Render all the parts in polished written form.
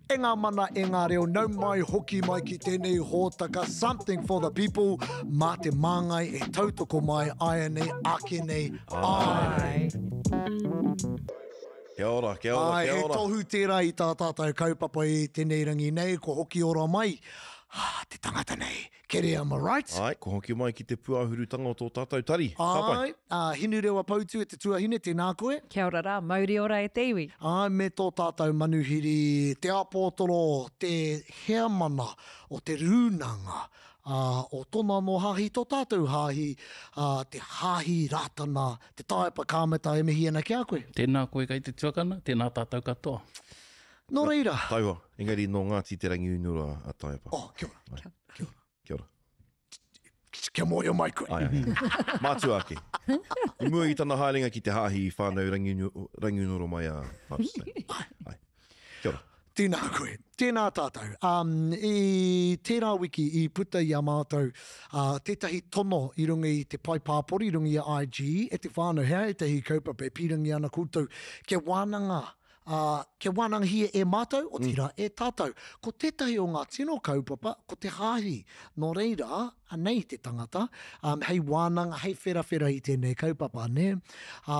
E ngā mana, e ngā reo, nau mai, hoki mai ki tēnei hōtaka Something for the People mā te māngai e tautoko mai āianei, ake nei, āe. Kia ora, kia ora, kia ora. He tohu tērā i tā tātou kaupapa i tēnei rangi nei, ko hoki ora mai, te tangata nei. Kereama Wright. Āe, kua hoki mai ki te pūāhurutanga o tō tātou tari. Ka pai. Āe, ā, Hinurewa Poutu e te tuahine, tēnā koe. Kia ora rā, mauri ora e te iwi. Āe, me tō tātou manuhiri, te āpōtoro, te heamana o te rūnanga, ā, o tōna anō hāhi, tō tātou hāhi, ā, te Hāhi Rātana, te Tāepa Kāmeta e mihi ana ki a koe. Tēnā koe kai te tuakana, tēnā tātou katoa. Nō reira. Taua, engari nō Ngāti Te Rangiunuroa a Taiapa. Oh, kia ora. Ai. Kia ora. Kia ora. Kia mōhio mai koe. Ai, ai. Mātua ake. I mua i tana haerenga ki te hāhi i whānau Rangiunuroa mai a Paps. Ai. Kia ora. Tēnā koe. Tēnā tātou. Um, I tērā wiki i puta i a mātou uh, tētahi tono i runga i te pae pāpori, i runga i a IG, e te whānau, he aha ētahi kaupapa e pīrangi ana koutou kia wānanga ā, kia wānangahia e mātou, otirā e tātou. Ko tētahi o ngā tino kaupapa, ko te hāhi. Nō reira, anei te tangata, um, hei wānanga, hei wherawhera i tēnei kaupapa, nē? Ā,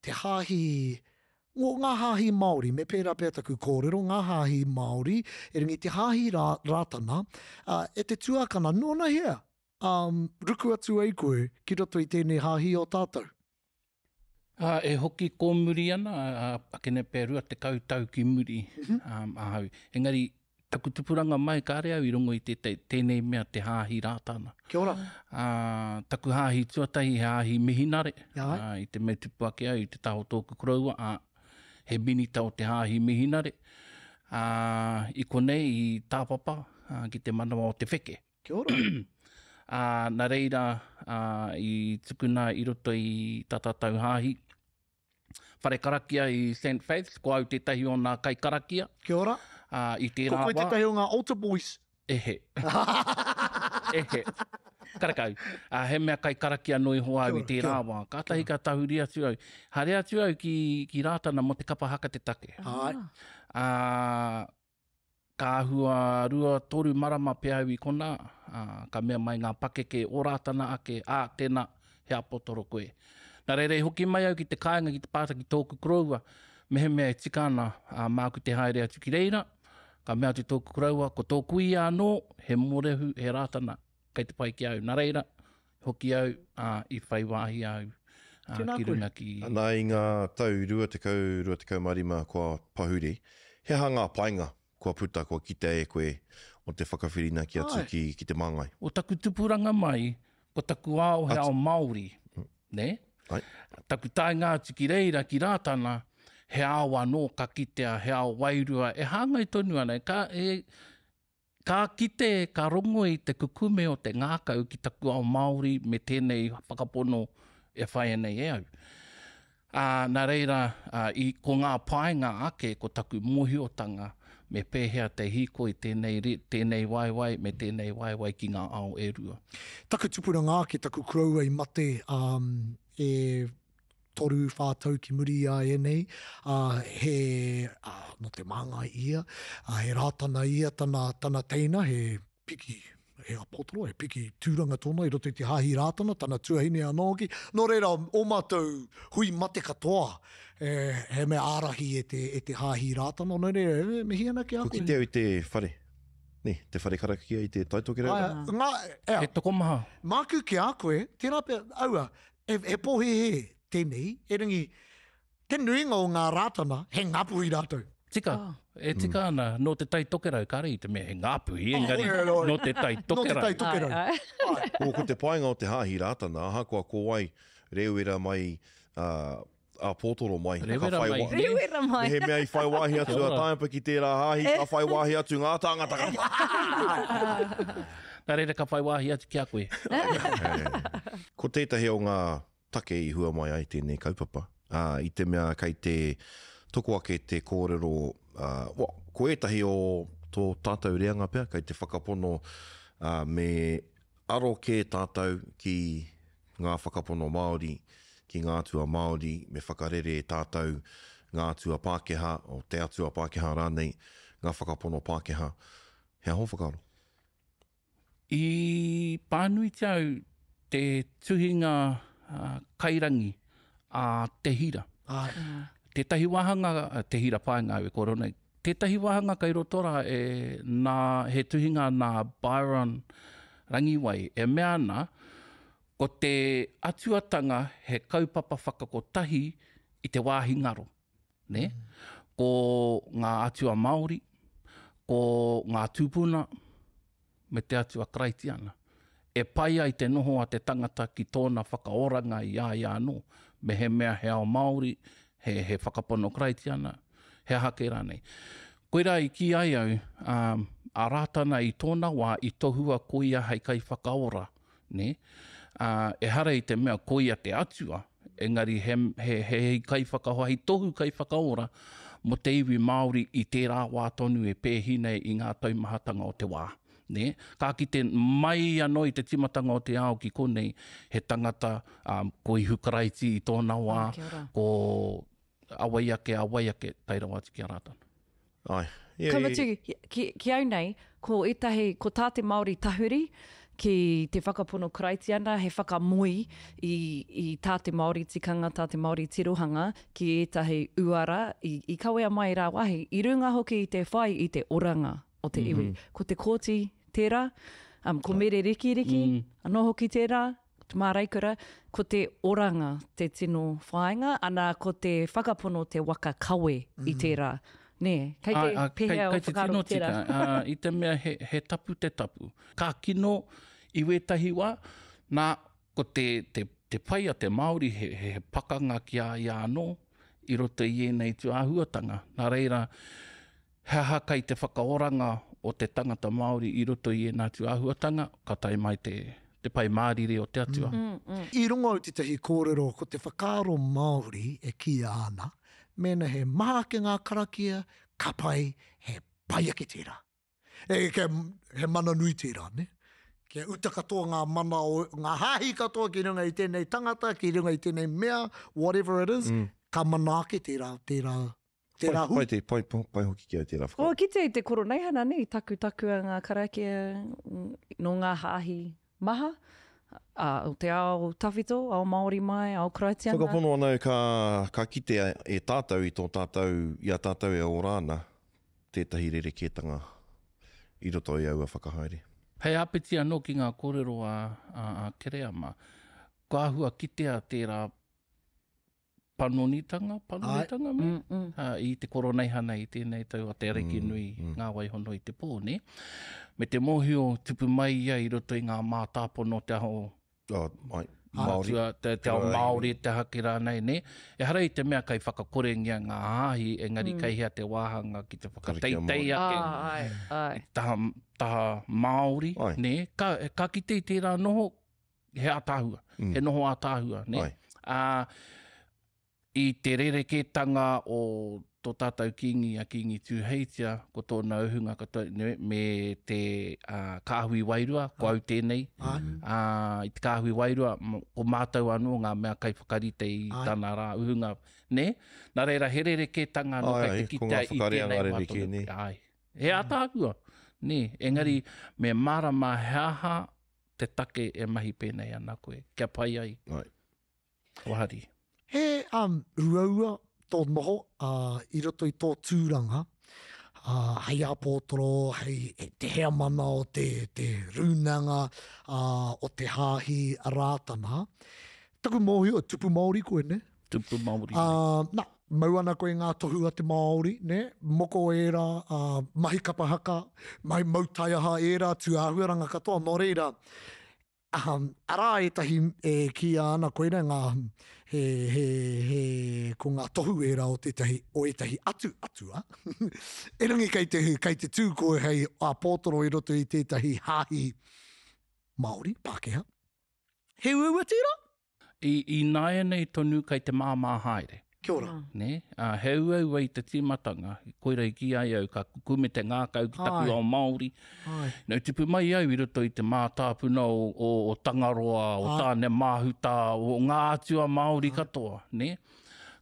te hāhi, ngō ngā hāhi Māori, me pērā pea taku kōrero, ngā hāhi Māori, erangi te hāhi rā, Rātana, ā, e te tuakana, nōnahea, um, ruku atu ai koe ki roto i tēnei hāhi o tātou? Ā, e hoki kōmuri ana, ā, akene pea 20 tau ki muri ahau. Engari, taku tupuranga mai, kāre au i rongo i tētahi, tēnei mea te hāhi Rātana. Kia ora. Ā, taku hāhi tuatahi he hāhi Mihinare, ā, i te mea tupu ake au i te taha o tōku koroua, ā, he minita o te hāhi Mihinare, ā, i konei i Tāpapa, ā, ki te manawa o te wheke. Kia ora. Ā, nā reira, ā, i tukuna i roto i tā tātou hāhi, whare karakia i St. Faith's, ko au tētahi o nā kaikarakia. Kia ora. Ā, i tērā wā. Ko koe tētahi o ngā altar boys. E he. E he. Karekau. Ā, he mea kaikarakia noa iho au i tērā wā. Kātahi ka tahuri atu au. Haere atu au ki, ki Rātana mō te kapa haka te take. Āe. Ā, Ka āhua 2, marama pea au i konā, ā, ka mea mai ngā pakeke o Rātana ake, ā, tēnā, he apotoro koe. Nā reira i hoki mai au ki te kāinga ki te pātai ki tōku koroua, mehemea e tika ana, ā, māku te haere atu ki reira, ka mea atu tōku koroua, ko tō kuia anō, he mōrehu, he Rātana, kei te pai ki a au. Nā reira, hoki au, ā, i whai wāhi au, ā, ki runga ki. Nā i ngā tau 20, 25 kua pahure, he aha ngā painga kua puta, kua kitea e koe o te whakawhirinaki atu ki, ki te māngai? O taku tupuranga mai, ko taku ao he ao Māori, nē? Ai. Taku taenga atu ki reira, ki Rātana, he ao anō ka kitea, he ao wairua e hāngai tonu ana, ka, e, Ka kite, ka rongo i te kukume o te ngākau ki taku ao Māori me tēnei whakapono e whaia nei e au. Ā, nā reira, ā, i, ko ngā painga ake ko taku mōhiotanga me pēhea te hīkoi tēnei, tēnei waewae me tēnei waewae ki ngā ao e rua. Taku tupuranga ake, taku koroua i mate, ā, e toru, whā tau ki muri i a ēnei, ā, he, ā, nō te māngai ia, ā, he Rātana ia tana, tana teina, he piki, he apotoro, he piki tūranga tōna i roto i te hāhi Rātana, tana tuahine anō hoki. Nō reira, ō mātou hui mate katoa, e, he mea ārahi e te, e te hāhi Rātana, nō reira, e mihi ana ki a koe. Ko kite au i te whare, nē, te whare karakia i te Taitokerau. Ā, ngā, ea. He tokomaha. Māku ki a koe, tērā pea, aua, He, he pōhēhē tēnei, erangi, te nuinga o ngā Rātana, he Ngāpuhi rātou. Tika, oh. e tika mm. ana, nō te Tai Tokerau, kāre i te mea he Ngāpuhi, oh, engari oh, nō te Tai Tokerau. Nō te Tai Tokerau. Ai, ai. Ko, ko te painga o te hāhi Rātana, ahakoa ko wai rēwera mai, uh, āpōtoro mai. Rewera whai mai. Wa... Rewera mai. Mehemea i whai wāhi atu a Tāipa ki tērā hāhi, ka whai wāhi atu ngā tāngata katoa. Nā reira ka whai wāhi atu ki a koe. Ko tētahi o ngā take i hua mai ai tēnei kaupapa, ā, i te mea kei te toko ake te kōrero, ā, well, ko ētahi o tō tātou reanga pea kei te whakapono, ā, me aro kē tātou ki ngā whakapono Māori, ki ngā atua Māori, me whakarere e tātou ngā atua Pākehā, o te atua Pākehā rānei, ngā whakapono Pākehā. He aha ō whakaaro? I pānuitia au te tuhinga kairangi a Te Hira. Āe. Tētahi wāhanga, Te Hira Paenga au e kōrero nei, tētahi wāhanga kei roto rā e, nā, he tuhinga nā Byron Rangiwai e mea ana, ko te atuatanga he kaupapa whakakotahi i te wāhi ngaro. Nē? Ko ngā atua Māori, ko ngā tūpuna, me te atua Karaitiana. E pai ai te noho a te tangata ki tōna whakaoranga i a ia anō, mehemea he ao Māori, he, he whakapono Karaitiana, he aha kē rānei. Koirā i kī ai au, ā, a Rātana i tōna wā i tohua ko ia hei kaiwhakaora, nē? Ā, ehara i te mea ko ia te atua, engari he, he, he, he kaiwhakahoa, he tohu kaiwhakaora mō te iwi Māori i tērā wā tonu e pēhi nei i ngā taumahatanga o te wā. Nē? Ka kite mai anō i te tīmatanga o te ao ki konei, he tangata, ā, ko Ihu Karaiti i tōna wā, ko a wai ake, a wai ake, tae rawa atu ki a Rātana. Āe. Ka mutu, ki, ki au nei, ko ētahi, ko tā te Māori tahuri ki te whakapono Karaitiana he whakamoe i, i tā te Māori tikanga, tā te Māori tirohanga ki ētahi uara i, i kawea mai i rāwāhi, i runga hoki i te whai i te oranga o te iwi. Mm -hmm. Ko Te Kooti tērā, um, ko Mere Rikiriki mm. anō hoki tērā, Te Māreikura, ko te oranga te tino whāinga, ana ko te whakapono te waka kawe i tērā. Nē, kei te pēhea o whakaaro ki tērā? Kei te tino tika, i te mea he, he tapu te tapu. Ka kino i wētahi wā, nā, ko te, te, te pai a te Māori he, he pakanga ki a ia anō i roto i ēnei tūāhuatanga. Nā reira, He aha kai te whakaoranga o te tangata Māori i roto i ēnā atu āhuatanga, ka tae mai te, te Pai Mārire o te Atua. I rongo au tētahi kōrero ko te whakaaro Māori e kīia ana, mēnā he maha ake ngā karakia, ka pai, he pai ake tērā. E, kia, he mana nui tērā, ne? Kia uta katoa ngā mana o, ngā hāhi katoa ki runga i tēnei tangata, ki runga i tēnei mea, whatever it is, ka mana ake tērā, tērā Tērā hui. Pai, pai, pai, pai, pai hoki ki au tērā whakaaro. Oh, kitea i te koroneihana, ne, i takutakua ngā karakia nō ngā hāhi maha, ā, o te ao tawhito, ao Māori mai, ao Karaitiana. Whakapono ana au ka, ka kitea e tātou i tō tātou, i a tātou e ora ana, tētahi rerekētanga i roto i aua whakahaere. Hei āpiti anō ki ngā kōrero a, a, a Kereama, kua āhua kitea tērā panonitanga, panonitanga me, mm, mm. Uh, i te koroneihana i tēnei tau a Te Ariki mm, Nui, mm. Ngā Waihono i te pō, ne? Me te mōhio tupu mai ia i roto i ngā mātāpono te aho oh, ai, Māori. Atua, te, te ao Māori, te hake rānei, ne? Ehara i te mea kai whakakorengia ngā hāhi, engari mm. kai hea te wāhanga ki te whakateitei ake. Ah, ai, ai. Taha, taha Māori, ai. ne? Ka, ka kite i tērā noho, he ātaahua, mm. he noho ātaahua, ne? Ā, i te rerekētanga o tō tātou kīngi a Kīngi Tūheitia, ko tōna uhunga katoa, ne, me te uh, kāhui wairua, ko au tēnei, ā, i te kāhui wairua, ko mātou anō ngā mea kaiwhakarite i Ai. tana rā uhunga, ne? Nā reira, he rerekētanga anō kei te kitea i tēnei wā tonu. Ai. He ātaahua, ne? Engari, mm. me mārama he aha te take e mahi pēnei ana koe, kia pai ai. Ai. Wahari. He um, uaua tō noho uh, i roto i tō tūranga, uh, hei āpōtoro, hei te heamana o te, te rūnanga uh, o te hāhi Rātana. Taku mōhio, tupu Māori koe, ne? Tupu Māori. Uh, na, mau ana koe i ngā tohu a te Māori, ne? Moko ērā, uh, mahi kapa haka, mahi mau taiaha ērā, tūāhuaranga katoa. Nō reira, um, arā ētahi e kīia ana koira ngā, he, he, he, ko ngā tohu ērā o tētahi, o ētahi atu atua. Erangi kei te, kei te tū koe hei āpōtoro i roto i tētahi hāhi Māori, Pākehā. He uaua tērā? I, ināianei tonu kei te māmā haere. Kia ora. Nē? Ā, he uaua i te tīmatanga, koira i kī ai au, ka kukume te ngākau ki taku ao Māori. Āe. Nō tipu mai au i roto i te mātāpuna o, o, o Tangaroa, o Tāne Māhuta, o ngā atua Māori katoa, nē?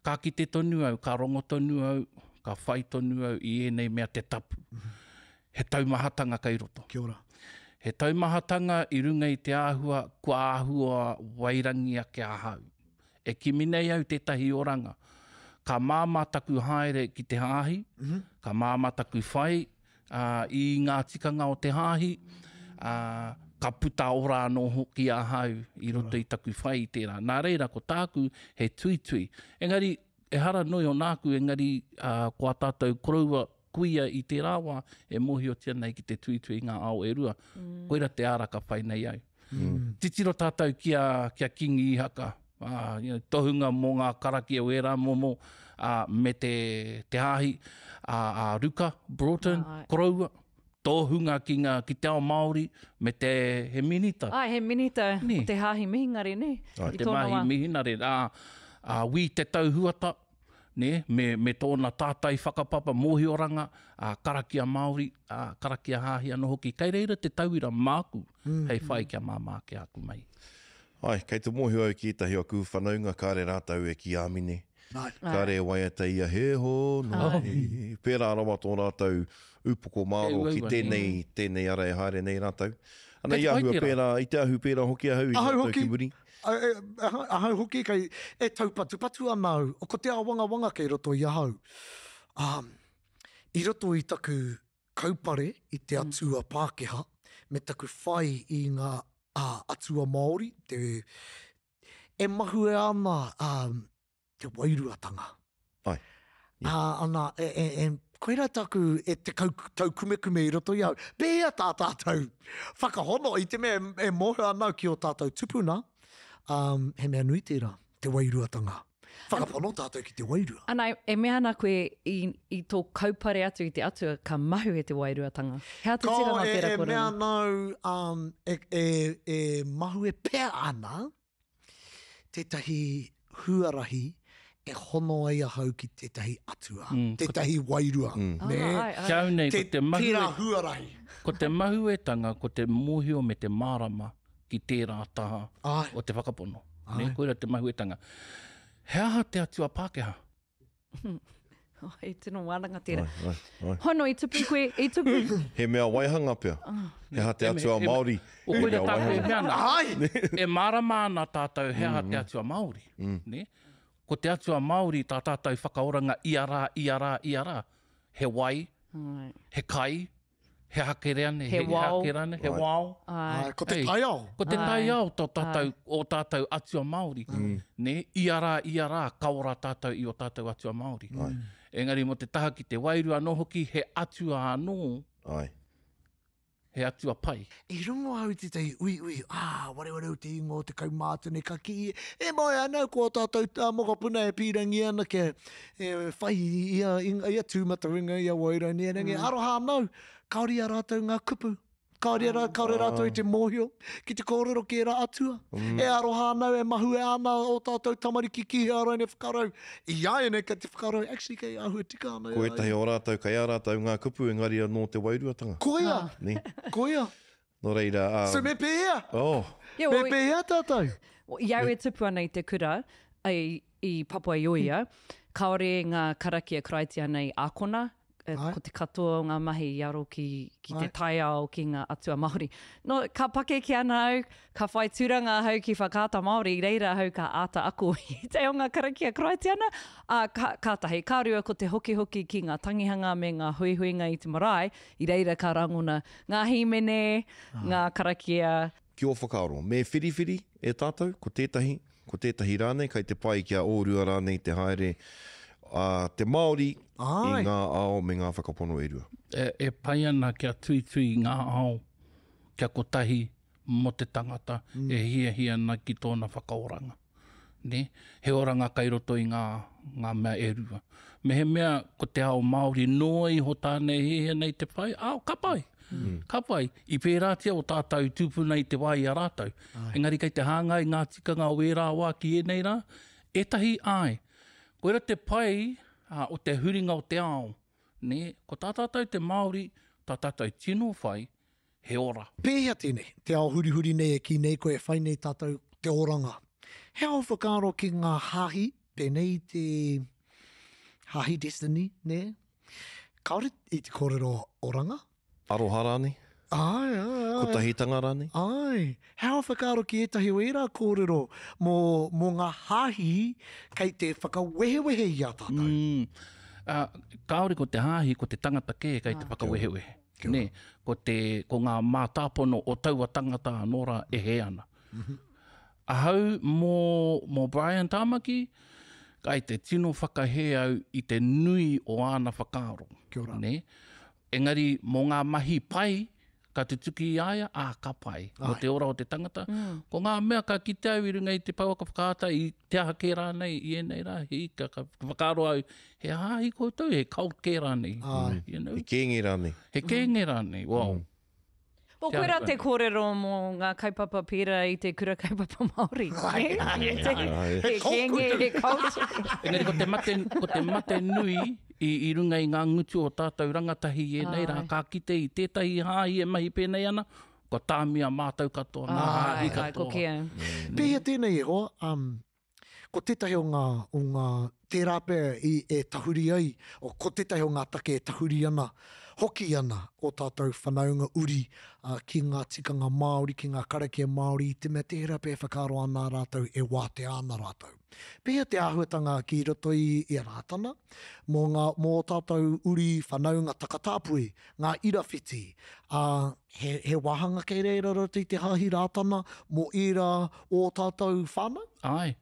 Ka kite tonu au, ka rongo tonu au, ka whai tonu au i ēnei mea te tapu. He taumahatanga kei roto. Kia ora. He taumahatanga i runga i te āhua kua āhua wairangi ake ahau. E kimi nei au tētahi oranga. Ka māmā taku haere ki te hāhi, ka māmā taku whai i ngā tikanga o te hāhi, ā, ka puta ora anō hoki ahau i roto i taku whai i tērā. Nā reira, ko tāku he tuitui. Engari, ehara noi o nāku, engari ko ā tātou koroua kuia i tērā wā e mōhiotia nei ki te tuitui i ngā ao e rua. Koira te ara ka whai nei au. Titiro tātou ki a, ki a Kingi Ihaka, ā, you know, tohunga mō ngā karakia o ērā momo, ā, me te, te hāhi, ā, a Ruka Broughton, koroua, tohunga ki ngā, ki te ao Māori, me te, he minita. Āe, he minita o te hāhi mihinare, nē? I te hāhi mihinare, ā, ā, Wī Te Tau Huata, nē, me, me tōna tātai whakapapa, mōhioranga, ā, karakia Māori, ā, karakia hāhi anō hoki. Kei reira te tauira māku hei whai kia māmā ake āku mahi. Āe, kei te mōhio au ki ētahi o aku whanaunga kāre rātou e kī āmine. Kāre e waiata ia he hono, he. Pērā rawa tō rātou upoko mārō ki tēnei, tēnei ara e haere nei rātou. Ana i ahua pērā, i te ahu pērā hoki ahau i ngā tau ki muri. Ahau hoki kei, e taupatupatu ana au, ko te āwangawanga kei roto i ahau. I roto i taku kaupare i te atua Pākehā me taku whai i ngā atua Māori, te, e mahue ana te wairuatanga. Ai. Yeah. Ā, ana, e, e, e, koirā tāku e te kau, taukumekume i roto i au. Pēhea tā tātou whakahono i te mea e, e mōhio ana au ki ō tātou tupuna, um, he mea nui tērā, te wairuatanga. Whakapono tātou ki te wairua. Ana, e mea ana koe i, i tō kaupare atu i te Atua, ka mahue te wairuatanga. He aha te tikanga o tērā kōrero? E mea ana au, um, e, e, e mahue pea ana, tētahi huarahi e hono ai ahau ki tētahi atua, mm. tētahi wairua. Mm. Nē? Ah, ai, ai. Ki au nei, ko te mahue... Tērā huarahi. Ko te mahuetanga, ko te mōhio me te mārama ki tērā taha ai. o te whakapono. Ai. Nē, koira te mahuetanga. He aha te atua Pākehā? Oh, he tino wānanga tērā. Ai, ai, ai. Hono, i tupu koe, i tupu. He mea waihanga pea. Oh. He aha te atua Māori. O koira tātou e mea ana. Ai! E mārama ana tātou he aha te mm. atua Māori. Mm. Ne? Ko te atua Māori tā tātou whakaoranga ia rā, ia rā, ia rā. He wai, he kai, He hakereane, he, he wao. Hakerane, he wao. Ai. Ko te taiao. Ko te taiao tō tātou, o tātou atua Māori. Mm. Ne? Ia rā, ia rā, ka ora tātou i o tātou atua Māori. Ai. Engari mō te taha ki te wairua anō hoki, he atua anō. Ai. He atua pai. I rongo au i tētahi uiui, ā, wareware te ingoa o te kaumātua nei, ka kī, e moe ana ko ō tātou tā mokopuna e pīrangi ana kia e whai i a, i a Tūmatauenga, i a Wairani, erangi, mm. aroha anau, kāore i a rātou ngā kupu. Kāore, mm. kāore rātou i te mōhio ki te kōrero ki ērā atua. Mm. E aroha anau, e mahue ana o tātou tamariki ki hea raine whakarau. I āianei kei te whakarau, actually kei āhua tika ana. Ko ētahi o rātou, kei a rātou ngā kupu engari anō te wairuatanga. Koia, ah. Ni. koia. Nō reira, um, So me pēhea? Oh. Yeah, well, me pēhea tātou? I au e tupu ana i te kura, i, i Papua-i-Oia, kāore ngā karakia Karaitiana i ākona, ko te katoa o ngā mahi i aro ki, ki te taiao, ki ngā atua Māori. No, ka pakeke ana au, ka whai tūranga ahau ki Whakaata Māori, i reira ahau ka āta ako i te o ngā karakia Karaitiana, ā, ka, kātahi, ka rua ko te hokihoki ki ngā tangihanga me ngā huihuinga i te marae, i reira ka rangona ngā hīmene, ngā karakia. Ki ō whakaaro, me whiriwhiri e tātou, ko tētahi, ko tētahi rānei kai te pai kia ōrua rānei te haere a te Māori i ngā ao me ngā whakapono e rua. E pai ana kia tuitui ngā ao kia kotahi mō te tangata e hiahia ana ki tōna whakaoranga. Nē? He oranga kai roto i ngā, ngā mea e rua. Mehemea ko te ao Māori noa iho tāna e hiahia nei te whai, ao, ka pai. Mm. Ka pai. I pērātia o tātou tūpuna i te wā i a rātou. Ai. Engari kei te hāngai ngā tikanga o ērā wā ki ēnei rā, ētahi āe. Koira te pai ā, o te huringa o te ao. Nē? Ko tā tātou te Māori, tā tātou tino whai, he ora. Pēhea tēnei, te ao hurihuri nei e kī nei koe e whai nei tātou te oranga? He ao whakaaro ki ngā hāhi? Pēnei i te Hāhi Destiny, nē? Kāore i te kōrero oranga? Aroha rānei? Āe, āe, āe. Kotahitanga rānei? Āe. He aha whakaaro ki ētahi o ērā kōrero mō, mō ngā hāhi kei te whakawehewehe i a tātou? Mm. Uh, kāore ko te hāhi, ko te tangata kē kei te whakawehewehe. Nē, ko, te, ko ngā mātāpono o taua tangata anō rā e hē ana. Mm -hmm. Ahau mō, mō Brian Tamaki, kai te tino whakahē au i te nui o āna whakaaro. Kia ora. Nē? Engari mō ngā mahi pai, ka tutuki i a ia, ā, ka pai. Mō te ora o te tangata. Mm. Ko ngā mea ka kite au i runga i te pouaka whakaata, i te aha kē rānei i ēnei rā, he ika, ka whakaaro au, he hāhi koutou, he cult kē rānei. Ai. You know? He kēnge rānei. He kēnge rānei, well. Mm. Well, koirā te kōrero mō ngā kaupapa pērā i te Kura Kaupapa Māori. He kēnge, he cult. Engari ko te mate, ko te mate nui i, i runga i ngā ngutu o tātou rangatahi i ēnei rā, ka kite i tētahi hāhi e mahi pēnei ana, kua tāmia mātou katoa, ngā hāhi katoa. Ai, ko kia. Pēhea tēnei e hoa, um, Ko tētahi o ngā, o ngā, tērā pea i, e tahuri ai, o, ko tētahi o ngā take e tahuri ana, hoki ana ō tātou whanaunga uri ā, ki ngā tikanga Māori, ki ngā karakia Māori, i te mea tērā pea e whakaaro ana rātou e wātea ana rātou. Pēhea te āhuatanga ki roto i, i a Rātana, mō ngā, mō ō tātou uri whanaunga takatāpui, ngā irawhiti, ā, He, he wāhanga kei reira roto i te Hāhi Rātana mō ērā o ō tātou whānau? Āe.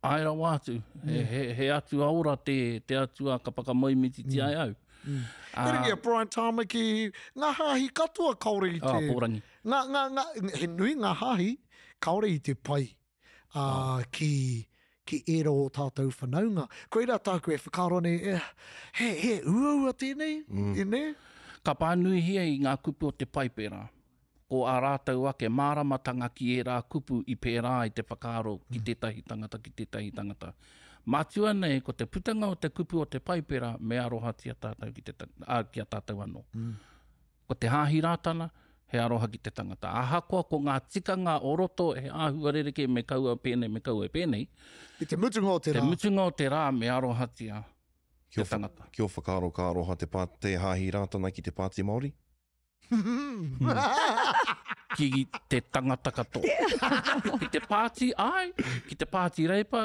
Āe rawa atu. Mm. He, he, he atua ora te, te atua ka whakamoemititia mm. e au. Mm. Uh, Ringi a Brian Tamaki, ngā hāhi katoa kaore i te... Oh, pōrangi. Ngā, ngā, ngā, he nui ngā hāhi kaore i te pai ā, ki, ki ērā o tātou whanaunga. Koirā tāku e whakaaro nei, eh, he, he uaua tēnei, mm. e nē? Ka pānuihia i ngā kupu o te Paipera, ko ā rātou ake māramatanga ki ērā kupu i pērā ai te whakaaro ki mm. tētahi tangata, ki tētahi tangata. Mātua nei, ko te putanga o te kupu o te Paipera me arohatia tātou ki, te, ā, ki a tātou anō. Mm. Ko te Hāhi Rātana, he aroha ki te tangata. Ahakoa ko ngā tikanga o roto he āhua rerekē me kaua pēnei, me kaua pēnei. I te mutunga o te rā. Te mutunga o te rā me arohatia te tangata. Ki ō whakaaro ka aroha te, pā, te Hāhi Rātana ki te Pāti Māori? Ki te tangata katoa. Ki te pāti, āe. Ki te pāti Reipa,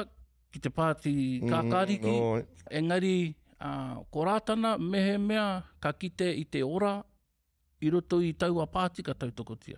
ki te pāti kākāriki, mm, engari uh, ko Rātana mehemea ka kite i te ora i roto i taua pāti ka tautokotia.